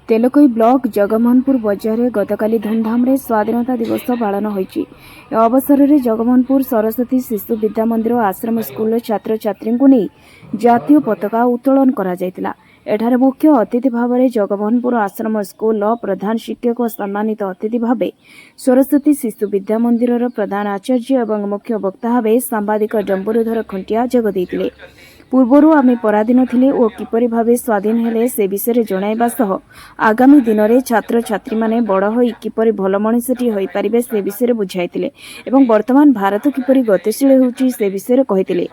Telkoi block Jagamohanpur ବଜାରରେ ଗତକାଲି ଧୁମ୍ଧାମରେ ସ୍ୱାଧୀନତା ଦିବସ ପାଳନ ହୋଇଛି। ଏ ଅବସରରେ ଜଗମୋହନପୁର ସରସ୍ୱତୀ ଶିଶୁ ବିଦ୍ୟା ମନ୍ଦିର ଆଶ୍ରମ ସ୍କୁଲର ଛାତ୍ରଛାତ୍ରୀଙ୍କୁ ନେଇ ଜାତୀୟ ପତାକା ଉତ୍ତୋଳନ କରାଯାଇଥିଲା। ଏଠାରେ ମୁଖ୍ୟ ଅତିଥି ଭାବରେ ଜଗମୋହନପୁର ଆଶ୍ରମ ସ୍କୁଲର ପ୍ରଧାନ ଶିକ୍ଷକ ଓ ସମ୍ମାନିତ ଅତିଥି ଭାବେ ସରସ୍ୱତୀ ଶିଶୁ ବିଦ୍ୟା ମନ୍ଦିରର ପ୍ରଧାନ ଆଚାର୍ଯ୍ୟ ଏବଂ ମୁଖ୍ୟ ବକ୍ତା ଭାବେ ସାମ୍ବାଦିକ ଡମ୍ବୁରୁଧର ଖୁଣ୍ଟିଆ ଯୋଗ ଦେଇଥିଲେ। ପୂର୍ବରୁ ଆମେ ପରାଧୀନ ଥିଲେ ଓ କିପରି ଭାବେ ସ୍ୱାଧୀନ ହେଲେ, ସେ ବିଷୟରେ ଜଣାଇବା ସହ ଆଗାମୀ ଦିନରେ ଛାତ୍ରଛାତ୍ରୀମାନେ ବଡ଼ ହୋଇ କିପରି ଭଲ ମଣିଷଟିଏ ହୋଇପାରିବେ, ସେ ବିଷୟରେ ବୁଝାଇଥିଲେ ଏବଂ ବର୍ତ୍ତମାନ ଭାରତ କିପରି ଗତିଶୀଳ ହେଉଛି, ସେ ବିଷୟରେ କହିଥିଲେ।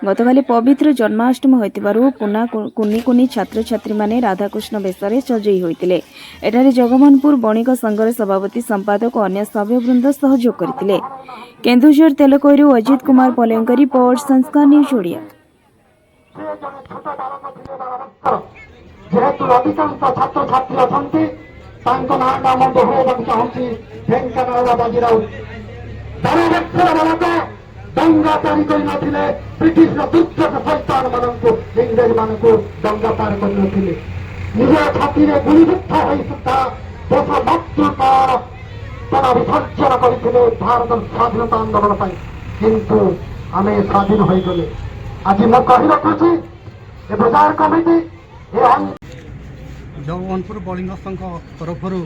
ଗତକାଲି ପବିତ୍ର ଜନ୍ମାଷ୍ଟମୀ ହୋଇଥିବାରୁ କୁନା କୁନି କୁନି ଛାତ୍ରଛାତ୍ରୀମାନେ ରାଧାକୃଷ୍ଣ ବେଶରେ ସଜେଇ ହୋଇଥିଲେ। ଏଠାରେ ଜଗମୋହନପୁର ବଣିକ ସଂଘର ସଭାପତି, ସମ୍ପାଦକ ଓ ଅନ୍ୟ ସଭ୍ୟବୃନ୍ଦ ସହଯୋଗ କରିଥିଲେ। କେନ୍ଦୁଝର ତେଲକୋଇରୁ ଅଜିତ କୁମାର ପଲେଙ୍କ ରିପୋର୍ଟ, ସଂସ୍କାର ନ୍ୟୁଜ୍ ଓଡ଼ିଆ। ସେ ଜଣେ ଛୋଟ ବାଳକ ଥିଲେ 12 ବର୍ଷର। ଯେହେତୁ ଅଧିକାଂଶ ଛାତ୍ରଛାତ୍ରୀ ଅଛନ୍ତି, ତାଙ୍କ ନାଁଟା ମୁଁ ଦୋହରାଇବାକୁ ଚାହୁଁଛି, ଢେଙ୍କାନାଳର ବାଜି ରାଉତ। 12 ବର୍ଷର ବାଳକ ଡଙ୍ଗା ପାରି କରିନଥିଲେ, ବ୍ରିଟିଶର ଦୁର୍ଦ୍ଧର୍ଷ ସୈତାନ ମାନଙ୍କୁ, ଇଂରେଜ ମାନଙ୍କୁ ଡଙ୍ଗା ପାର କରିନଥିଲେ। ନିଜ ଛାତିରେ ଗୁଳିବିଦ୍ଧ ହୋଇ ସୁଦ୍ଧା ଦେଶ ମାତୃକାର ତାର ବିସର୍ଜନ କରିଥିଲେ ଭାରତର ସ୍ୱାଧୀନତା ଆନ୍ଦୋଳନ ପାଇଁ। କିନ୍ତୁ ଆମେ ସ୍ୱାଧୀନ ହୋଇଗଲେ। ଆଜି ମୁଁ କହି ରଖୁଛି, ଏ ବଜାର କମିଟି ଏ ଜଗମୋହନପୁର ବଣିକ ସଂଘ ତରଫରୁ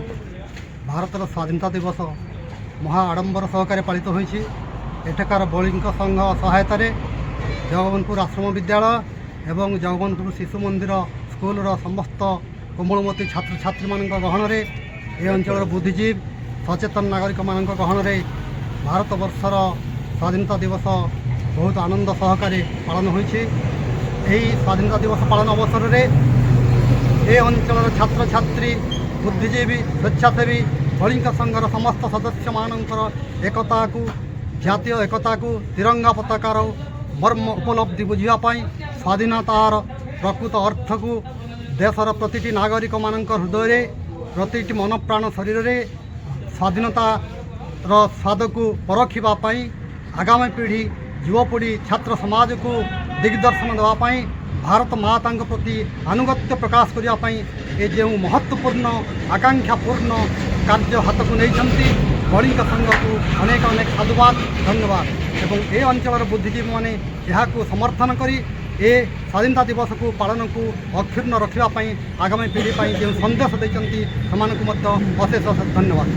ଭାରତର ସ୍ୱାଧୀନତା ଦିବସ ମହା ଆଡ଼ମ୍ବର ସହକାରେ ପାଳିତ ହୋଇଛି। ଏଠାକାର ବଣିକ ସଂଘ ସହାୟତାରେ ଜଗମୋହନପୁର ଆଶ୍ରମ ବିଦ୍ୟାଳୟ ଏବଂ ଜଗମୋହନପୁର ଶିଶୁ ମନ୍ଦିର ସ୍କୁଲର ସମସ୍ତ କୋମଳମତି ଛାତ୍ରଛାତ୍ରୀମାନଙ୍କ ଗହଣରେ, ଏ ଅଞ୍ଚଳର ବୁଦ୍ଧିଜୀବୀ, ସଚେତନ ନାଗରିକମାନଙ୍କ ଗହଣରେ ଭାରତବର୍ଷର ସ୍ୱାଧୀନତା ଦିବସ ବହୁତ ଆନନ୍ଦ ସହକାରେ ପାଳନ ହୋଇଛି। ଏହି ସ୍ୱାଧୀନତା ଦିବସ ପାଳନ ଅବସରରେ ଏ ଅଞ୍ଚଳର ଛାତ୍ରଛାତ୍ରୀ, ବୁଦ୍ଧିଜୀବୀ, ସ୍ୱେଚ୍ଛାସେବୀ, ବଣିକ ସଂଘର ସମସ୍ତ ସଦସ୍ୟମାନଙ୍କର ଏକତାକୁ, ଜାତୀୟ ଏକତାକୁ, ତିରଙ୍ଗା ପତାକାର ମର୍ମ ଉପଲବ୍ଧି ବୁଝିବା ପାଇଁ, ସ୍ୱାଧୀନତାର ପ୍ରକୃତ ଅର୍ଥକୁ ଦେଶର ପ୍ରତିଟି ନାଗରିକମାନଙ୍କ ହୃଦୟରେ, ପ୍ରତିଟି ମନ ପ୍ରାଣ ଶରୀରରେ ସ୍ୱାଧୀନତାର ସ୍ୱାଦକୁ ପରଖିବା ପାଇଁ, ଆଗାମୀ ପିଢ଼ି, ଯୁବପିଢ଼ି, ଛାତ୍ର ସମାଜକୁ ଦିଗ୍ଦର୍ଶନ ଦେବା ପାଇଁ, ଭାରତ ମାତାଙ୍କ ପ୍ରତି ଆନୁଗତ୍ୟ ପ୍ରକାଶ କରିବା ପାଇଁ ଏ ଯେଉଁ ମହତ୍ତ୍ୱପୂର୍ଣ୍ଣ, ଆକାଂକ୍ଷାପୂର୍ଣ୍ଣ କାର୍ଯ୍ୟ ହାତକୁ ନେଇଛନ୍ତି, ବଣିକ ସଂଘକୁ ଅନେକ ଅନେକ ସାଧୁବାଦ, ଧନ୍ୟବାଦ। ଏବଂ ଏ ଅଞ୍ଚଳର ବୁଦ୍ଧିଜୀବୀମାନେ ଏହାକୁ ସମର୍ଥନ କରି ଏ ସ୍ୱାଧୀନତା ଦିବସକୁ ପାଳନକୁ ଅକ୍ଷୁଣ୍ଣ ରଖିବା ପାଇଁ ଆଗାମୀ ପିଢ଼ି ପାଇଁ ଯେଉଁ ସନ୍ଦେଶ ଦେଇଛନ୍ତି, ସେମାନଙ୍କୁ ମଧ୍ୟ ଅଶେଷ ଅଶେଷ ଧନ୍ୟବାଦ।